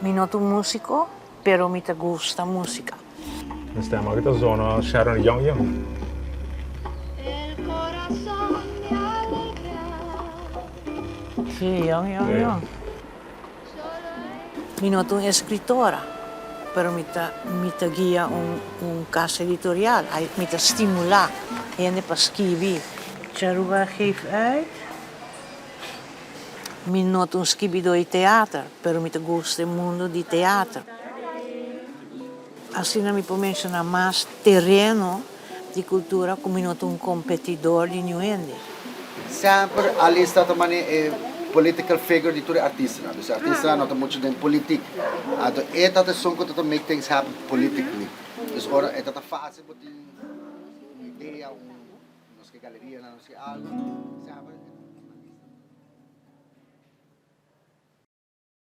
Mi no ta un músiko, pero mi ta gusta músika. Mi stem aki ta zona Sharon Young Young. Sí, Young Young Young. Mi no ta un eskritora, pero mi ta mi ta guia un un kas editorial. Mi ta stimulá hende pa skibi. Charuba geef uit. Mi no ta un skibidó di teater, pero mi ta gusta e mundu di teater. Asina mi por menshoná mas tereno di kultura ku mi no ta un kompetidor di niun hende. Semper Alice ta ta mane e political figure di tur e artistanan. Dus e artistanan no ta mucho den politik. Anto e ta ta esun ku ta ta make things happen politically. Dus ora e ta ta facil bo tin un idea, un nos ke galerianan, nos ke algo, semper.